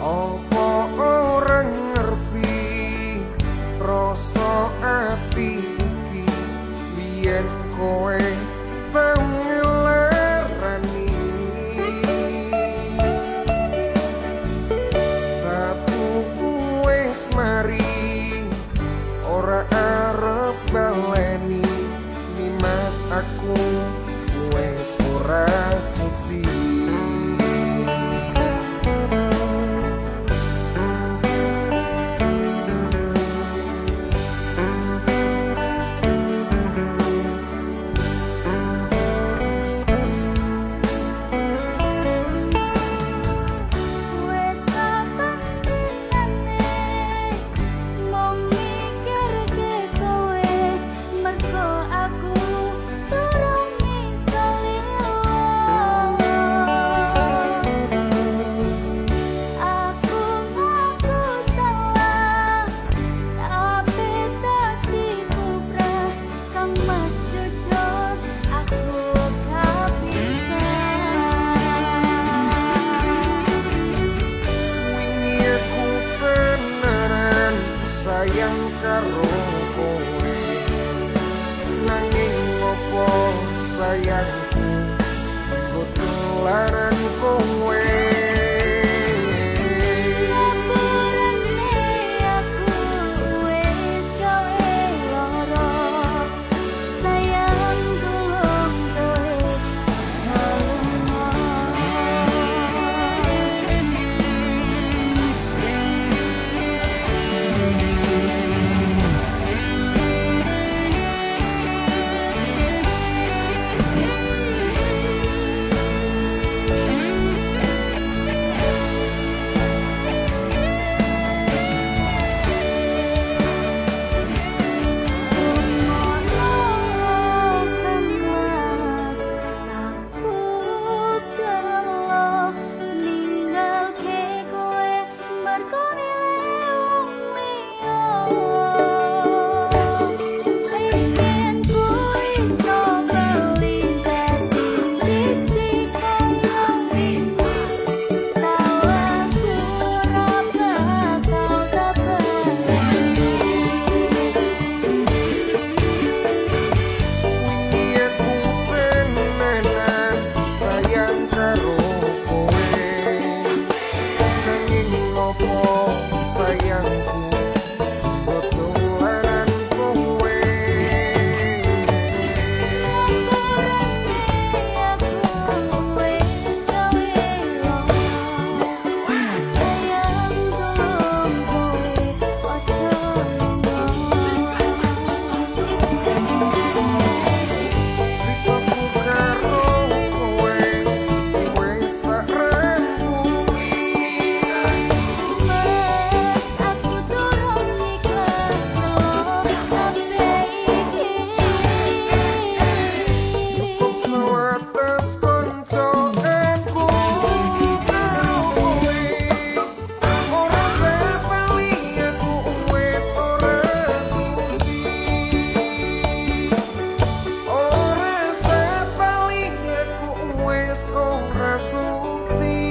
Apa ora ngerti rasa ati iki, biyen kowe tau ngelarani. Tatuku wis mari, ora arep baleni. Nimas, aku wis ora sudi. Wes saben dinane mung mikirke kowe, mergo aku durung iso lilo. Aku ngaku salah, tapi dadi bubrah. Kang Mas, jujur aku gak bisa. Wingi aku tenanan sayang karo kowe, nanging opo sayangku nggo tularan kowe? Ngapurane, aku wis gawe lara. Sayang, tulung kowe aja lunga. Ngono kan, Mas, aku gelo ninggalke kowe mergo milih wong liya. Pengen ku iso bali dadi siji kaya wingi. Salahku ora bakal tak baleni. Wingi aku tenanan sayang karo kowe, nanging opo sayangku nggo tularan kowe? Ngapurane, aku wis gawe lara. Sayang, tulung kowe aja lunga. Critaku karo kowe wis tak rembuki. Mas, aku durung ikhlas nelo kabeh iki. Cukup sewates kanca aku karo kowe. Ora bali, aku wis ora sudi. Ora bali, aku wis ora sudi.